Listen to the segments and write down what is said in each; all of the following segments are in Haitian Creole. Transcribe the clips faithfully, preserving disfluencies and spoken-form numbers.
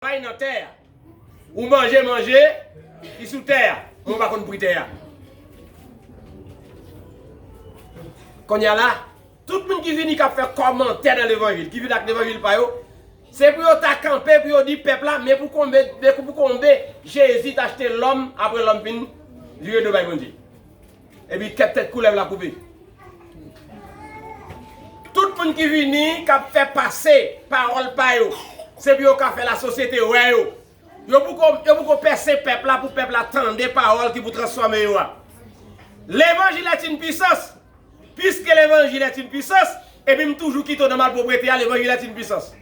travay nan tè a. Ou manje manje ki sou tè a. Mwen pa konn pri tè a. Kounye a la, tout moun ki vini k ap fè kòmantè nan levanjil, ki vin ak levanjil pa yo, se pou yo ta kanpe, pou yo di pèp la, men pou konbe, men pou konbe Jezi t achte lòm, apre lòm fin vire do bay Bondye. Epi kèt tèt koulèv la koupe. Tout moun ki vini, k ap fè pase pawòl pa yo, se pou yo ka fè lasosyete wè yo. Yo poko, yo poko pèse pèp la pou pèp la tande pawòl ki pou transfòme yo a. L'évangile est une puissance. Puisque l'évangile est une puissance, epi m toujou kite w nan malpwoprete a, l'évangile est une puissance.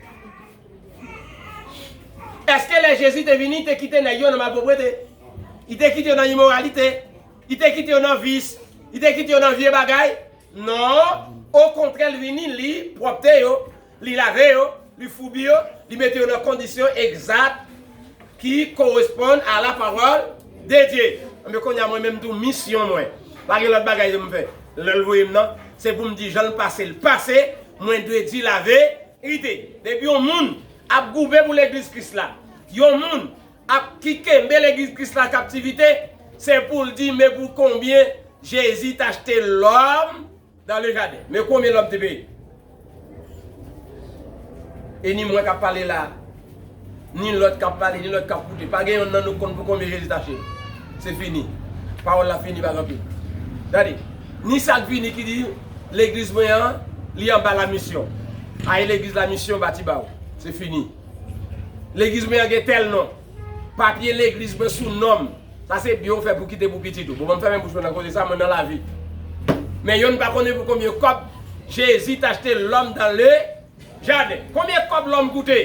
Èske lè Jezi te vini, te kite nèg yo nan malpwoprete? Li te kite yo nan imoralite? Li te kite yo nan vis? Li te kite yo nan vye bagay? Non. Okontrè, l vini, li pwòpte yo, li lave yo, li foubi yo, li mete yo nan kondisyon egzat ki koresponn a la parole de Dieu. Anben, kounye a, mwen menm tou, misyon mwen, pa gen lòt bagay pou m fè. Lè l voye m nan, se pou m di jan l pase, l pase, mwen dwe di laverite. Depi yon moun ap goumen pou legliz Kris la, yon moun ap ki kenbe legliz Kris la an kaptivite, se pou l di, men pou konbyen Jezi t achte lòm dans le jardin. Men konbyen lòm te peye? E ni mwen k ap pale la, ni lòt k ap pale, ni lòt k ap koute. Pa gen yonn nan nou k konn pou konbyen Jezi t achte. Se fini. Pawòl la fini, pa gen anpil. Gade, ni sa k vini ki di, legliz mwen an, li anba la misyon. Ay legliz la misyon, bati ba w. Se fini. Legliz mwen an gen tèl non. Papye legliz mwen sou non m. Sa se byen w fè pou kite pou pitit ou. Bon, ban m fèmen bouch mwen nan koze sa, mwen nan lavi. Men yonn pa konnen pou konbyen kòb Jezi t achte lòm dans le jardin. Konbyen kòb lòm koute?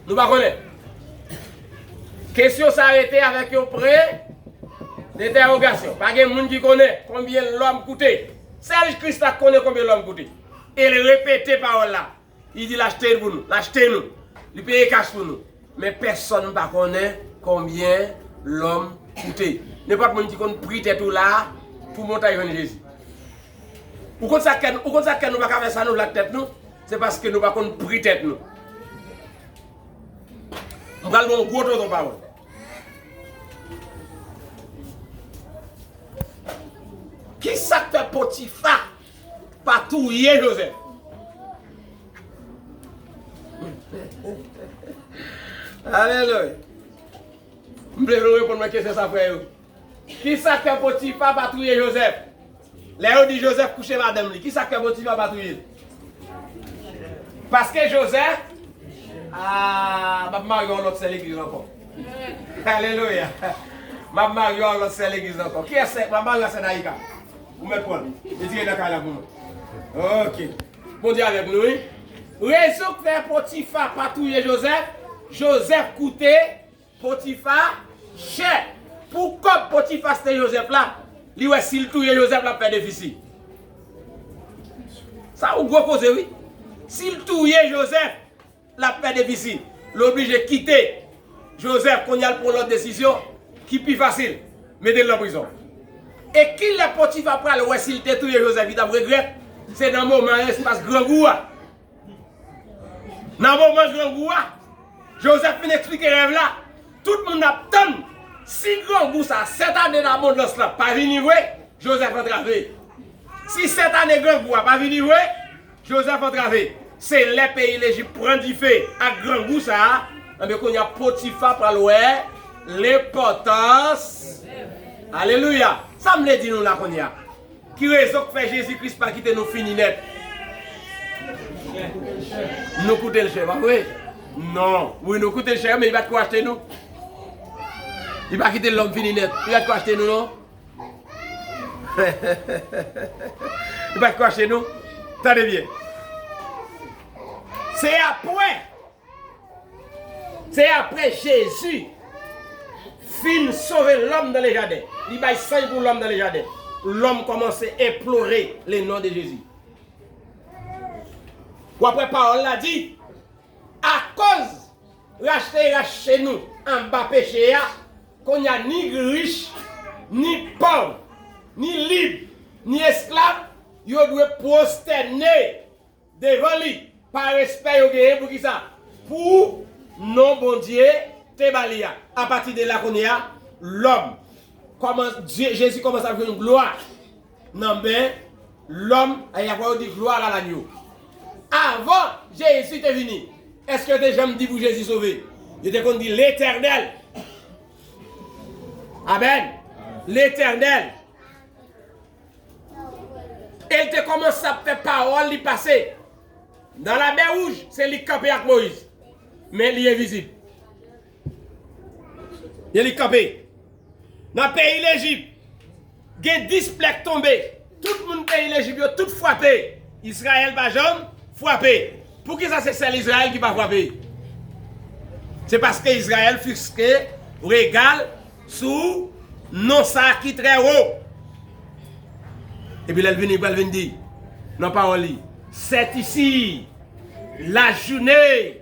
Nou pa konnen. Kesyon sa rete avèk yon pwen dentèwogasyon. Pa gen moun ki konnen konbyen lòm koute. Sèl Kris la konnen konbyen lòm koute. E l repete pawòl la. Li di l achte l pou nou, l achte nou. Li peye kach pou nou. Men pèsonn pa konnen konbyen lòm koute. Nenpòt moun ki konn pri tèt ou la, pou monte al jwenn Jezi. Ou konn sa k fè, ou konn sa k fè nou pa ka fè sa nou vle ak tèt nou? Se paske nou pa konn pri tèt nou. M pral ba w yon gwo tonton pawòl. Kisa k fè Potifa pa touye Jozèf? Alelouya. M vle nou reponn mwen kesyon sa, frè yo. Kisa k fè Potifa pa touye Jozèf? Lè yo di Jozèf kouche madanm li, kisa k fè Potifa pa touye l? Paske Jozèf, ah, m ap marye yon lòt sè legliz ankò. Alelouya. M ap marye yon lòt sè legliz ankò. Kiyès sè? M ap marye yon sè Naika. Ou mèt pran l. Retire nan kay la pou mwen. Ok. Bondye avèk nou, wi. Rezon k fè Potifa pa touye Jozèf, Jozèf koute Potifa chè. Pou kòb Potifa achte Jozèf la, li wè si l touye Jozèf, l ap fè defisi. Sa yon gwo koze, wi. Si l touye Jozèf, l ap fè defisi. L oblije kite Jozèf, kounye a l pran lòt desizyon ki pi fasil, mete l nan prizon. E kilè Potifa pral wè si l te touye Jozèf, li t ap regrèt? Se nan moman espas grangou a. Nan moman grangou a, Jozèf fin eksplike rèv la. Tout moun ap tann si grangou sa, sèt ane labondans la, pa vini vre, Jozèf antrave. Si sèt ane grangou a pa vini vre, Jozèf antrave. Se lè peyi Lejip pran dife ak grangou sa a, anben, kounye a Potifa pral wè lenpòtans. Alelouya! Sa m vle di nou la kounye a? Ki rezon k fè Jezi Kris pa kite nou fini nèt? Nou koute l chè, pa vre? Non. Wi, nou koute l chè, men li pa t ko achte nou. Li pa kite lòm fini nèt. Li pa t ko achte nou, non. Li pa t ko achte nou. Tande byen. Se apre Se apre Jezi fin sove lòm dans le jardin. Li bay san l pou lòm dans le jardin. Lòm kòmanse enplore le non de Jezi. W ap wè pawòl la di, akoz rachte rache nou anba peche a, kounye a ni rich, ni pòv, ni lib, ni esklav, yo dwe pwostène devan li pa respè yo genyen. Poukisa? Pou non Bondye te ba li a. Apati de la kounye a, lòm kòmanse, Jezi kòmanse ap jwenn glwa nan men lòm, e apre yo di glwa a lagno. Avan Jezi te vini, èske yo te janm di pou Jezi sove? Yo te konn di Letènèl. Amèn. Letènèl. E l te kòmanse ap fè pawòl li pase. Nan Lamè Wouj, se li k kanpe ak Moyiz. Men li envizib. Gen li kanpe. Nan peyi Lejip, gen dis plè k tonbe. Tout moun peyi Lejip yo, tout frape. Izrayèl pa janm frape. Poukisa se sèl Izrayèl ki pa frape? Se paske Izrayèl fikse rega l sou non sa ki trè wo. Epi lè l vini, li pral vin di nan pawòl li, c'est ici la journée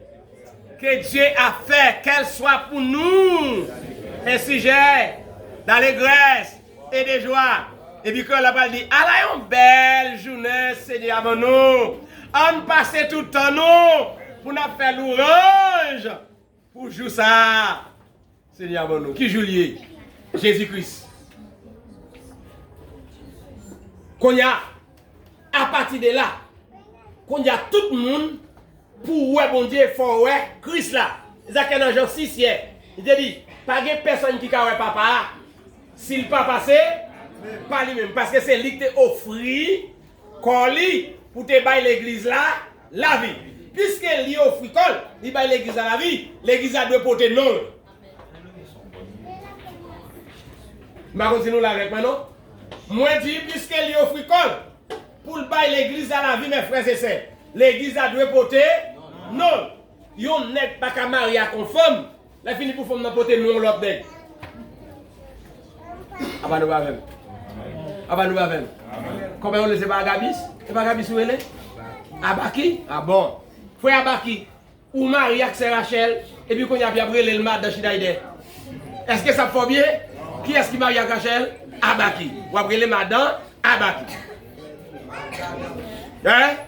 que Dieu a fait, qu'elle soit pour nous un sujet d'allégresse et de joie. Epi kreyòl la pral di, ala yon bèl jounen Senyè a ban nou. Ann pase tout tan nou pou n ap fè lwanj pou jou sa a Senyè a ban nou. Ki jou l ye? Jezi Kris. Kounye a, apati de la, kounye a tout moun pou w wè Bondye, fò w wè Kris la. Se sa k nan Jan sis yè. Li te di, pa gen pèsonn ki ka wè Papa a si l pa pase pa li menm. Paske se li ki te ofri kò li pou te bay legliz la lavi. Piske li ofri kò l, li bay legliz la lavi, legliz la dwe pote non l. M pa konn si nou la avèk mwen non. Mwen di, piske li ofri kò l pou l bay legliz la lavi, mes frères et sœurs, legliz la dwe pote non l. Yon nèg pa ka marye ak yon fanm, lè fini pou fanm nan pote non yon lòt nèg. Apa nou pa avè m? Apa nou pa avè m? Kòman yo rele, se pa Agabis? Se pa Agabis yo rele? Abaki? A bon. Frè Abaki, ou marye ak sè Rachèl, epi kounye a ap rele l madan Schneider. Èske sa ap fè w byen? Kiyès ki marye ak Rachèl? Abaki. W ap rele madan Abaki. Hein?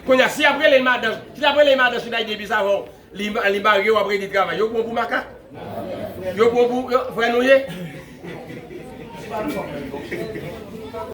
Kounye a, si y ap rele madan, si y ap rele madan Schneider epi sa fè w, li, li marye, w ap redi travay. Yo pran w pou makak. Yo pran w pou, yo, frè nou ye.